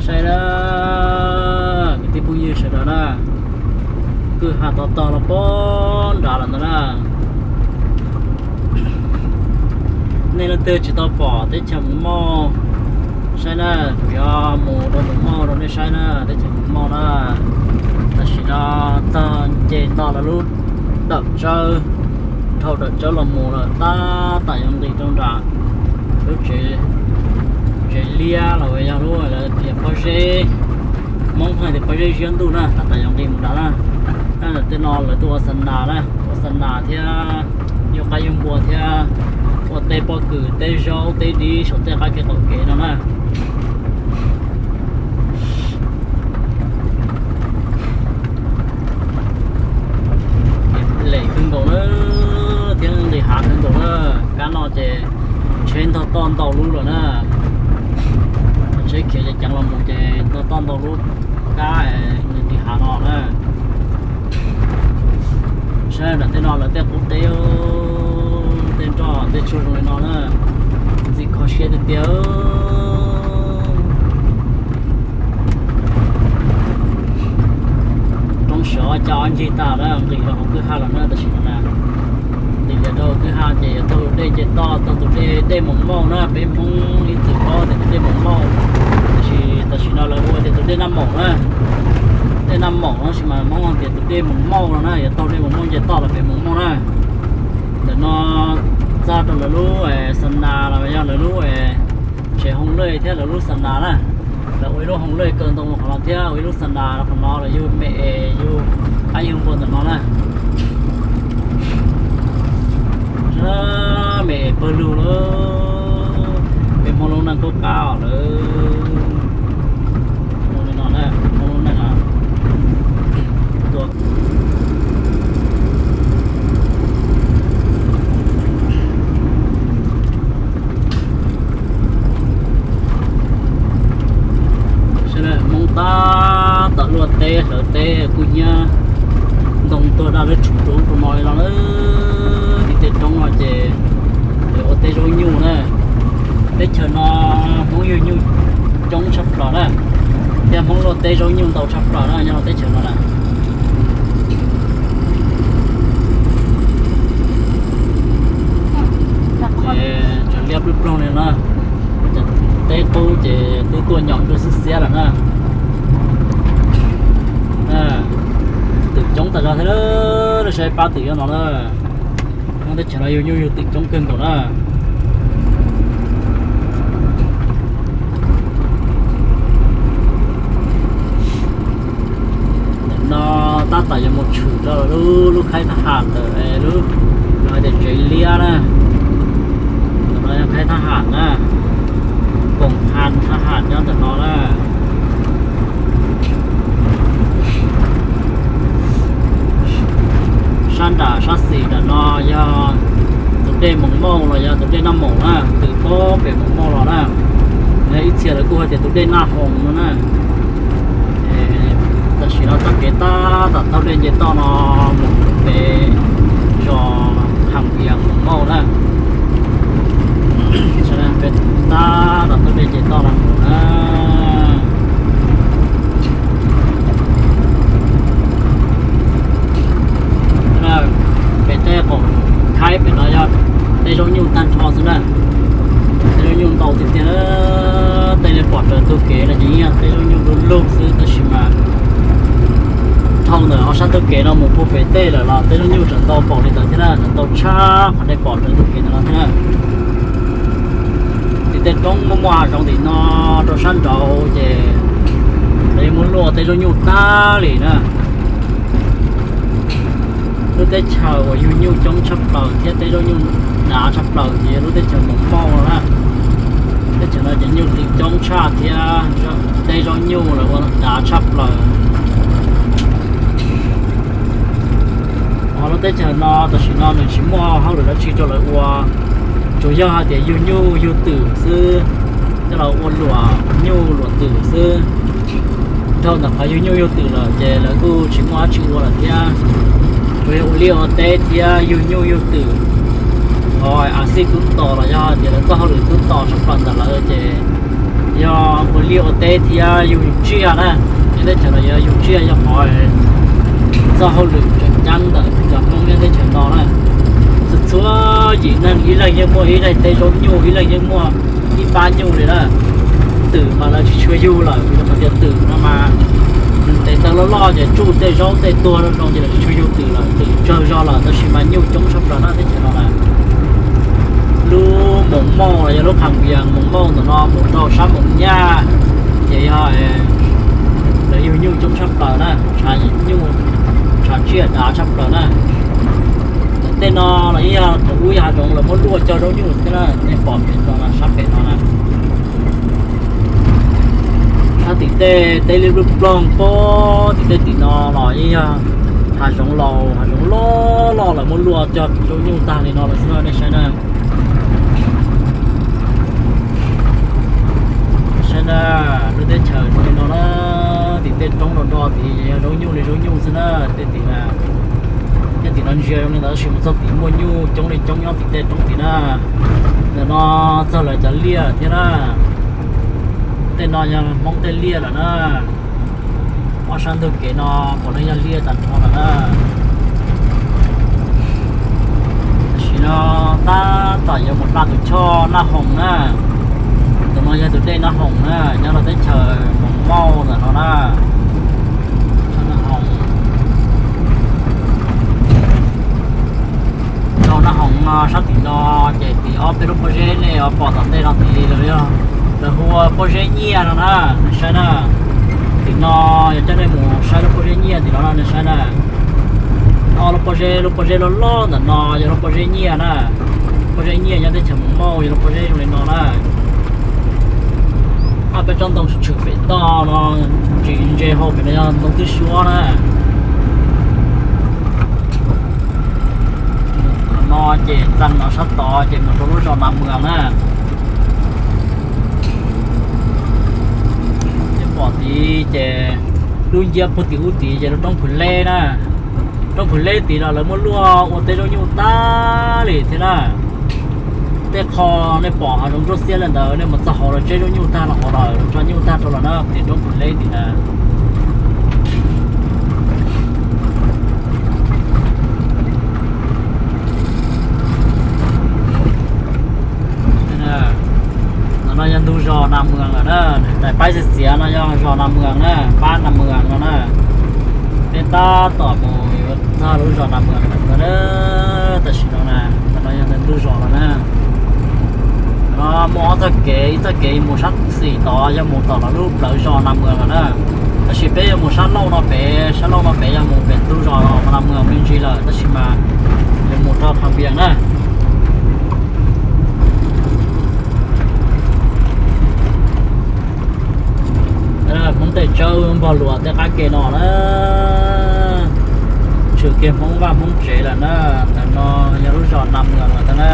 Saib na, kwv tij phooj ywg sawv daws na, kwj ha to tog los poob nrad lawm ntag na. Nej leej twg tsis tau pom teb chaws Mus Mauj, saib na, kuv yuav mus rau Mus Mauj rau nej saib na, teb chaws Mus Mauj na. Tam sim no txog nce toj lawv lub dawm tsawb, dhau dawm tsawb los mus lawm tab tom yuav nqis rau nram lub tsev, tsev liab los yog lub lawv tias pob zeb, Hmoob hais tias pob zeb ziab ntuj na, tab tom yuav nqis mus nrad na. Tej no lawv tuaj ua xa nas na, ua xa nas thiab yug qaib yug npua thiab ua teb pob kws teb zaub teb dib saum tej qab kev qaum kev no na. Lem kawg nkaus na, thiab nqis hav kawg nkaus na. Kab no ces tsheb ntog toj ntau lub lawm na. Tsheb khiav ceev ceev los mus ces ntog toj ntau lub kab nws nqis hav no na. Saib nram tej no lawv tej qub teb, tej nroj tej tshuaj zoo li no na, ntxim kho siab tiag tiag. Roob siav ob cag ob ncig tag na, nqis rau hauv kwj ha lawm na tam sim no na. Nqis rau hauv kwj ha ces yuav taug dej nce toj, taug tus dej, dej Mus Mauj na, peb Hmoob ib txwm paub tias tus dej Mus Mauj. Tiam sis tam sim no lawv hu tias tus dej Naj Maum na. Dej Naj Maum no sis mas Hmoob tias tus dej Mus Mauj no na, yuav taug dej Mus Mauj nce toj los pem Mus Mauj na. Ntawm no txog rau lawv lub xa nas los yog lawv lub tsev hoo lej thiab lawv lub xa nas na. Lawv ua ib lub hoo lej kaw ntoo qhov no thiab ua ib lub xa nas qhov no, lawv yug me es yug qaib yug npua ntawm no na. Me es pawg lug lawm, peb Hmoob lub neej qub qab os lawm. Zoo li no na, Hmoob lub neej. Saib na, Hmoob tab tom luaj teb hlawv teb kuj hnyiab ntoo tuaj daj lub tshum rau ub rau no li no na. Tim tej roob no ces ua teb zaub nyuj na. Teb chaws no Hmoob yug nyuj coob tshaj plaws na, thiab Hmoob luaj teb zaub nyuj ntau tshaj plaws na nyob rau teb chaws no na. Ces tseem liab ploog ploog li na, teb qub ces twb tuaj nyom ntsuj xiab xiab lawm na. Twm coob tas zog thiab, saib pab twm nyob no na. Hmoob teb chaws no yug nyuj yug twm coob kawg nkaus na. Ntawm no tab tom yuav mus tshwm rau lub, lub khaib thab ham ntawm lub, lub hais tias tsev liab na. Ntawm no yog khaib thab ham na, koom phas thab ham nyob ntawm no na. Sab nram sab xis nram no yog tus dej Moos Mauj los yog tus dej Naj Moos na, twb poob pem Moos Mauj los na. Yog ib txhia lawv kuj hais tias tus dej Naj Hoos no na. Tam sim no txoj kev tab tom taug dej nce toj no mus pem zos Hav Vias Moos Mauj na. Peb tab tom taug dej nce toj no mus na. Pem tej qaum khaib pem no yog tej zaub nyuj tag nrho xwb na. Tej zaub nyuj ntau tiag tiag. Tej nej pom raws ntug kev no ces yeej yog tej zaub nyuj du lug xwb, tab sis mas dhau ntawm ob sab ntug kev no mus puag pem tej lawm los tej zaub nyuj tseem ntau npaum li ntawd thiab na, tseem ntau tshaj qhov nej pom raws ntug kev ntawm no thiab na. Tim tej roob muaj muaj hav zoov tim no rau sab nraud ces lawv yuav muab luaj tej zaub nyuj tag li na. Lub teb chaws uas yug nyuj coob tshaj plaws thiab tej zaub nyuj dav tshaj plaws ces yog lub teb chaws Moos Mauj no na. Teb chaws no ces nyuj twm coob tshaj thiab tej zaub nyuj lawv ua dav tshaj plaws. Ho lub teb chaws no tam sim no nws tsis muaj hauj lwm dab tsi rau lawv ua, tsuas yog hais tias yug nyuj yug twm xwb, coj los ua luam nyuj luam twm xwb. Dhau ntawm qhov yug nyuj yug twm lawm ces lawv kuj tsis muaj dab tsi ua lawm thiab, tsuas yog ua liaj ua teb thiab yug nyuj yug twm. Qhov a xij tub tos los yog tias lawv txoj hauj lwm tub tos tshaj plaws ntawm lawv ces yog ua Li ua teb thiab yug tsiaj na, nyob teb chaws no yog yug tsiaj yog qhov txoj hauj lwm tseem ceeb ntawm cov Hmoob nyob teb chaws no na. Txhua txhua yim neeg ib leeg yeej muaj ib daim teb zaub nyuj, ib leeg yeej muaj ib pab nyuj li na. Twm mas lawv tsis tshua yug lawm, vim rau qhov tias twm no mas nws tes taw loj loj ces tsuj tej zaub tej tuag zoo zoo ces lawv tsis tshua yug twm lawm, twm tsawg zog lawm, tab sis mas nyuj coob tshaj plaws na teb chaws no na. Lub Moos Mauj los yog lub Khas Vias Moos Mauj ntawm no mus rau sab Moos Nyaj ces yog lawv yug nyuj coob tshaj plaws na, tshav nyuj, tshav tsiaj dav tshaj plaws na. Ntawm tej no los yeej yog thaum ub yog hav zoov lawv muab luaj cog zaub nyuj thiab na, nej pom pem no na, sab pem no na. Sab tim tej teb liab ploog ploog pem tim tej tim no los yeej yog hav zoov laus, hav zoov loj loj lawv muab luaj cog zaub nyuj tag li no lawm xwb na, nej saib na. Saib na, lub teb chaws zoo li no na, tim tej roob do do tid yog zaub nyuj li zaub nyuj xwb na, tej tim na. Nyob tim no ntsia zoo li ntawd tab sis mus txog tim muaj nyuj coob li coob nyob tim tej roob tid na. Ntawm no txog lawv cov liaj thiab na. Tej no yog Hmoob tej liaj lawm na. Ob sab ntug kev no puav leej yog liaj tag nrho lawm na. Tam sim no tab tom yuav mus nqa tus choj Naj Hoos na. Tus no yog tus dej Naj Hoos na, nyob rau teb chaws Moos Mauj ntawm no na. Choj Naj Hoos. Rau Naj Hoos no sab tim no ces tim ob peb lub pob zeb nej pom tom ntej no tid lawv yog, lawv hu ua pob zeb nyiaj no na, nej saib na. Tim no yog coj nej mus saib lub pob zeb nyiaj tim no na, nej saib na. Ob lub pob zeb, lub pob zeb loj loj ntawm no yog lub pob zeb nyiaj na. Pob zeb nyiaj nyob teb chaws Moos Mauj yog lub pob zeb zoo li no na. Ob peb tsob ntoo tshwm pem toj no, tsis ntse hauv pem no yog ntoo twb suab na. Qhov no ces txeev no sab tod ces mus rau lub zos Nas Mwas na. Ces pom tid ces lub nciab puag tim ub tid ces lub roob Phwv Leb na. Roob Phwv Leb tid los lawv muab luaj ua teb zaub nyuj tag li thiab na. Tej qho nej pom hav zoov ntsuab xiab li ntawd nej mus txog hauv lawv tseb zaub nyuj tag los hauv lawm, lawv tso nyuj tag rau lawm na, tim roob Phwv Leb tim na. No no yog ntug zos Nas Mwas lawm na, daim paib xiav xiav no yog zos Nas Mwas na, pab Nas Mwas no na. Peb tab tom mus yuav txog lub zos Nas Mwas no na, tam sim no na, no yog ntug zos no na. No muaj ob txoj kev, ib txoj kev mus sab xis tod yog mus tom lawv lub plawv zos Nas Mwas lawm na. Tab sis peb yuav mus sab laug no pem, sab laug no pem yog mus pem ntug zos Nas Mwas me ntsis lawm, tab sis mas yuav mus rau Khas Vias na. Hmoob tej tsawb npog luas tej qab ke no na, tshwm kiag Hmoob vaj Hmoob tsev lawm na. Ntawm no yog lub zos Nas Mwas lawm ntag na.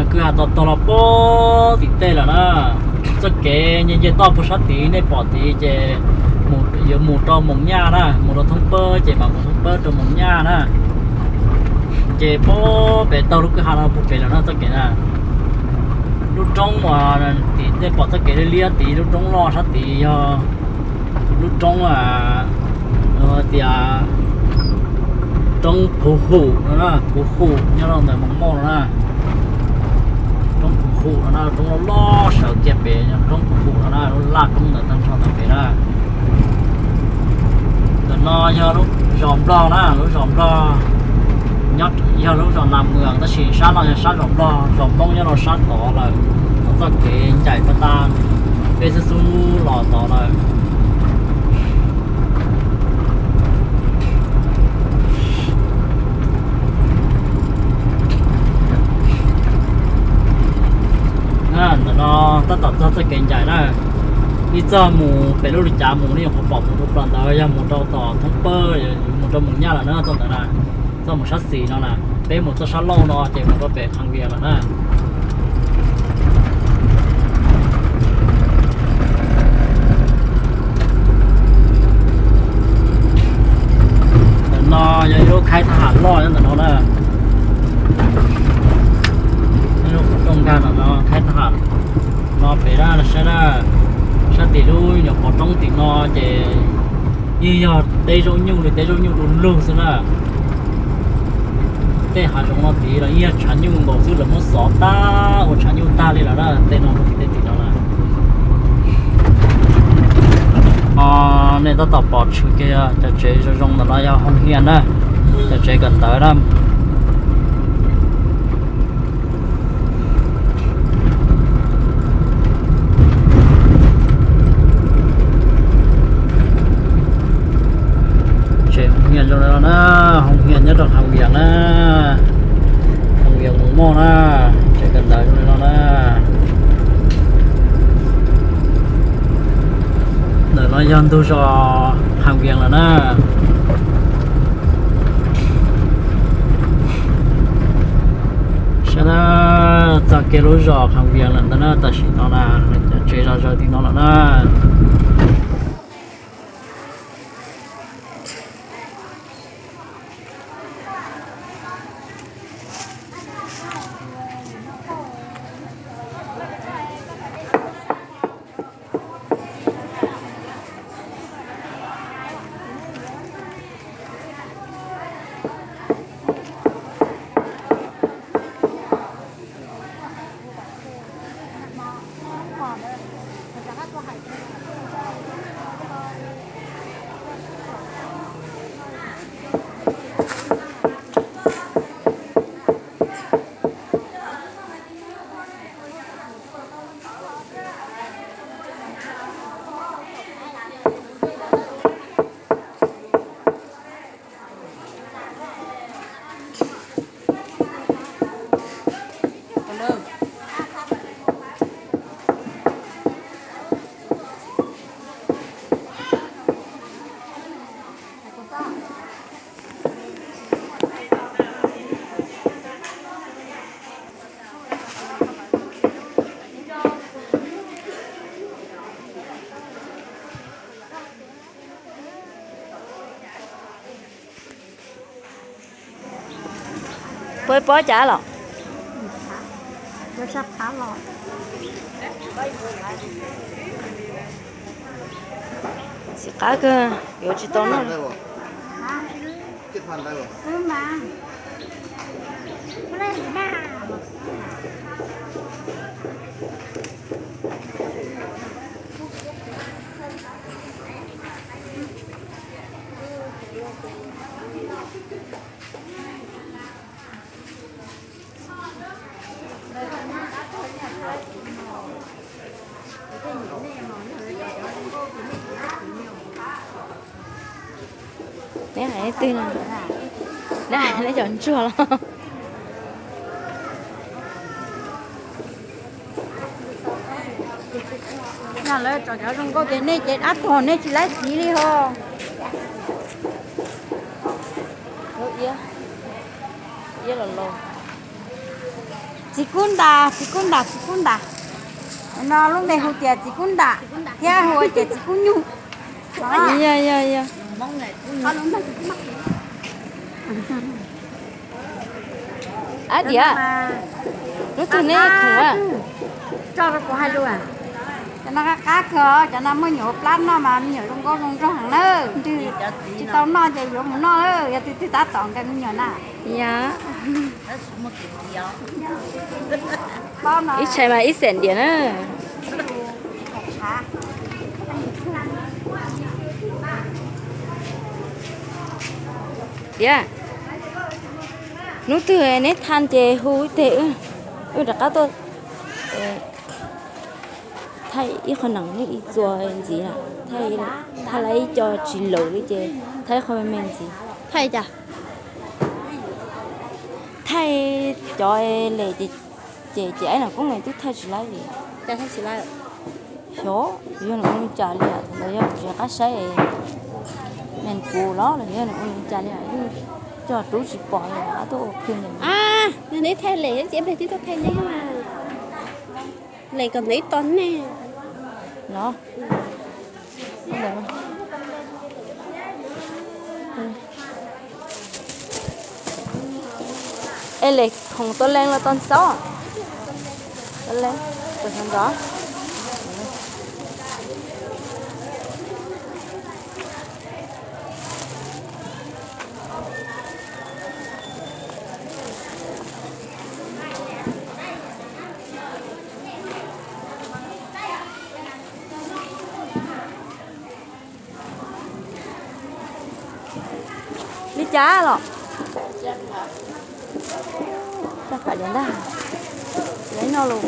Kwj ha to tog los puag tim tej lawm na. Txoj kev nce nce toj puag sab tid nej pom tid ces yuav mus rau Moos Nyaj na, mus rau Thoob Pab ces mam mus Thoob Pab rau Moos Nyaj na. Ces puag pem taug lub kwj ha no puag pem lawm na txoj kev na. Lub roob uas tim nej pom txoj kev liab liab tid, lub roob loj sab tid yog lub roob tias roob Phuv Hum no na, Phuv Hum nyob rau ntawm Moos Mauj no na. Roob Phuv Hum no na, roob loj loj sawv kiag pem, roob Phuv Hum no na, lub laj roob ntawd tag nrho ntawm pem na. Ntawm no yog lub zos Nplog na, lub zos Nplog nyob, yog lub zos Nas Mwas tab sis sab no yog sab zos Nplog, zos Hmoob nyob rau sab tod lawm, txoj kev ncaim tag tag, peb xub xub los tod lawm. Ntawm no tab tom txog txoj kev ncaim na, ib txog mus pem lub li cav mus nej yuav qhuav pom mus rau plas ntawd yog mus rau tom Thoob Pab, mus rau Moos Nyaj lawm na txoj ntawd na. Txoj mus sab xis no na, peb mus txoj sab laug no ces mus rau pem Khas Vias lawm na. Ntawm no yog ib lub khaib thab ham loj nyob ntawm no na. Yeej yog teb zaub nyuj li, teb zaub nyuj du lug xwb na. Tej hav zoov no tid los yeej yog tshav nyuj nkaus xwb, lawv muab xov tag ua tshav nyuj tag li lawm na, tej no tej tim no na. Nej tab tom pom tshwm kiag cov tsev zoo zoo ntawm no yog Hoo Hias na, cov tsev kawm ntawv na. Tsev Hoo Hias zoo li no na, Hoo Hias nyob rau Hav Vias na, Hav Vias Mus Moj na, tsev kawm ntawv zoo li no na. Ntawm no yog ntug zos Hav Vias lawm na. Saib na, txog kiag lub zos Hav Vias lawm ntag na, tam sim no na, cov tsev zog zawg tim no lawm na. Puas pob cas los? Txiv qab kawg, yuav tsis tau noj. Neb hais leej twg no? Neb hais neb cov ntsuag los? Yog lawv tso cov zoo nkauj ces nej ces dab tuag nej tsis laib txiv li ho. Txiv kub ntas, txiv kub ntas, txiv kub ntas. No lub npe hu tias txiv kub ntas thiab hu tias txiv kub nyuj. Ab diav, lub twg neb khoom a? Tso rau kuv hais lus, cov no qab qab kawg, cov no muaj nyuam plab noj mas me nyuam zoo nkauj zoo nraug heev na. Twg tsis tau noj ces yuav mus noj, yog twg twg tab tom nkees me nyuam na. Yog. Ib tshais mas ib xees diam na. Diav, hnub twg neb tha ces hu ib teg, wb rov qab tuaj thaij ib qho nees ib txuas ntxiv na. Thaij, thaij lawv ib co tsis laus li ces thaij ib qho me me ntxiv. Thaij cas? Thaij cov lem ces, ces ces aib nam koob twb thaij tsis laib li. Xyov yog nws ua li cas li, los yog kuv tsis qab saib nees kuv los los yog nws ua li cas li, yeej cog rub tsis pom li, ab tuaj ua khw li. Neb thaij lem ces peb twb tuaj thaij neb. Lem kom ntev tos nej. Los. Es lem khoom tua leej los tua ntxob? Tua leej, tua ntxob. Cab los. Tag pam lias ntag. Lawv noj los.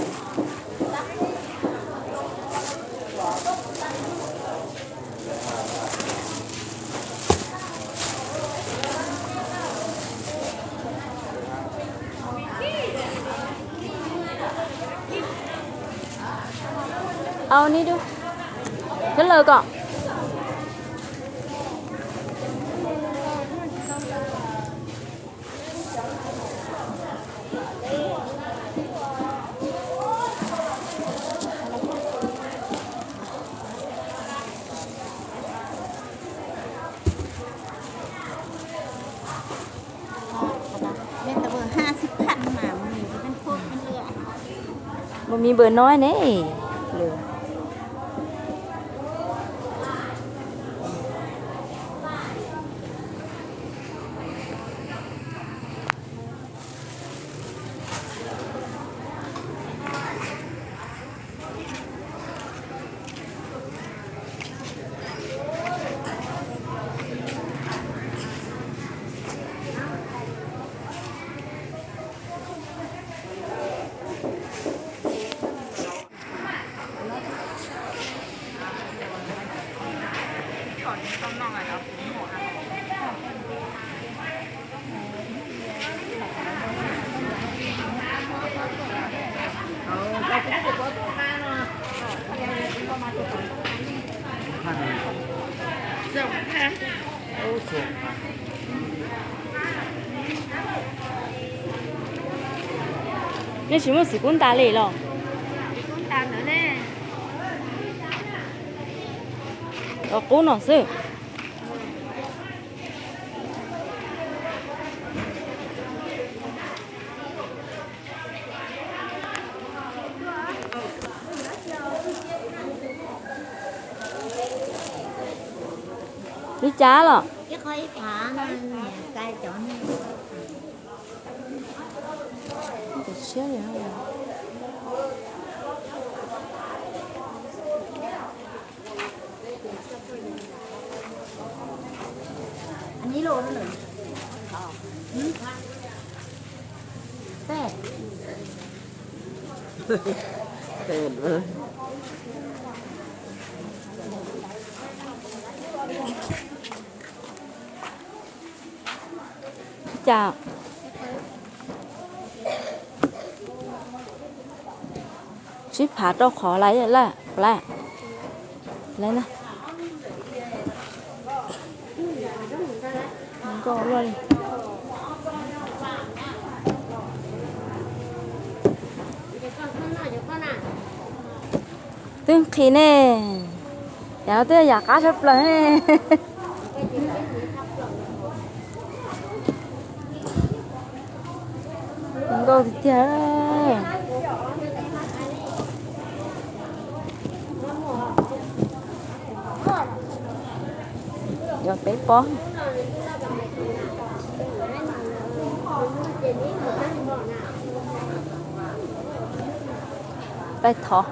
Au ni du. Thiab lawv kom. Mas mi npawm no ne. Nej tsis muaj xim kub ntas li los? Qub no xwb. Li cas los? Cas sib phav rau qhov lawm, lawm, lawm na. Nkauj luaj li. Twb nqhis ne, yam no twb yam qab tshaj plaws ne. Nkauj tiag tiag. Yog peb pob. Peb thov.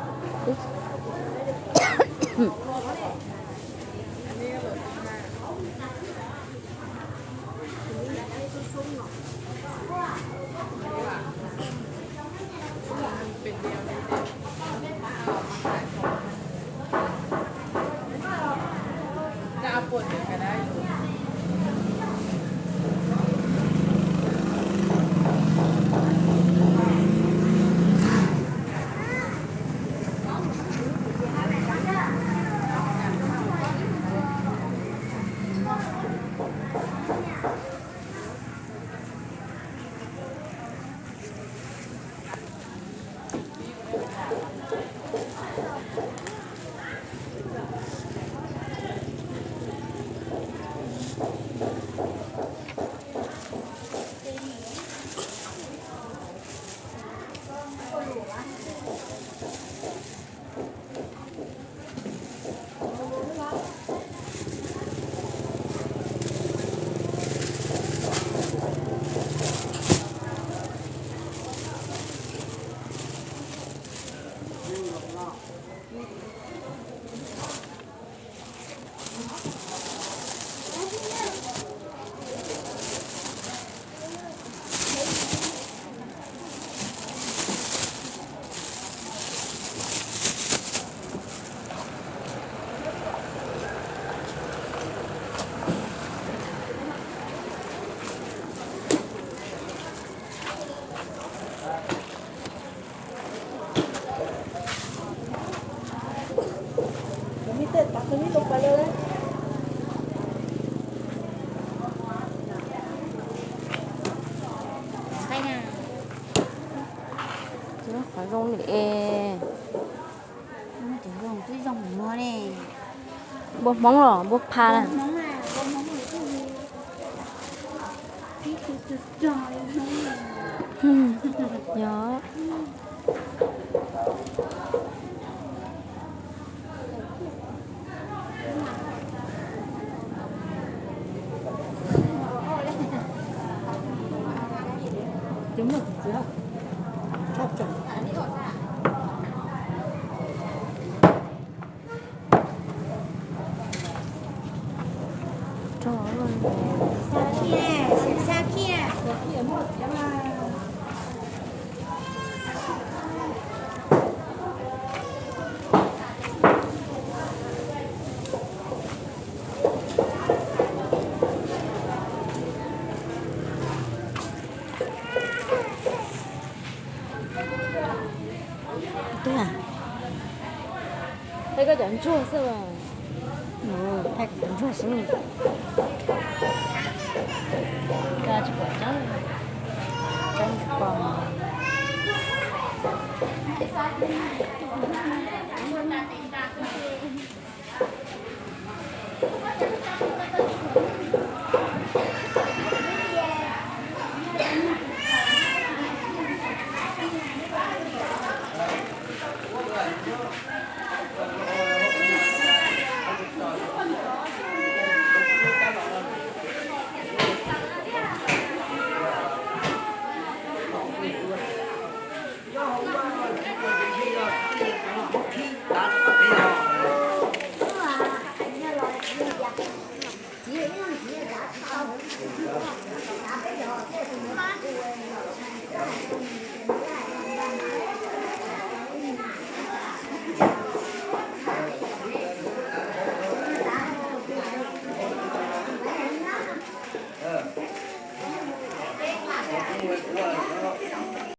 Zoo li es. Npua Hmoob los npua pha na. Yog. Thaij koj cov ntsuag xwb. Thaij kuv cov ntsuag xwb. Tsis pom tseeb, tseeb tsis pom.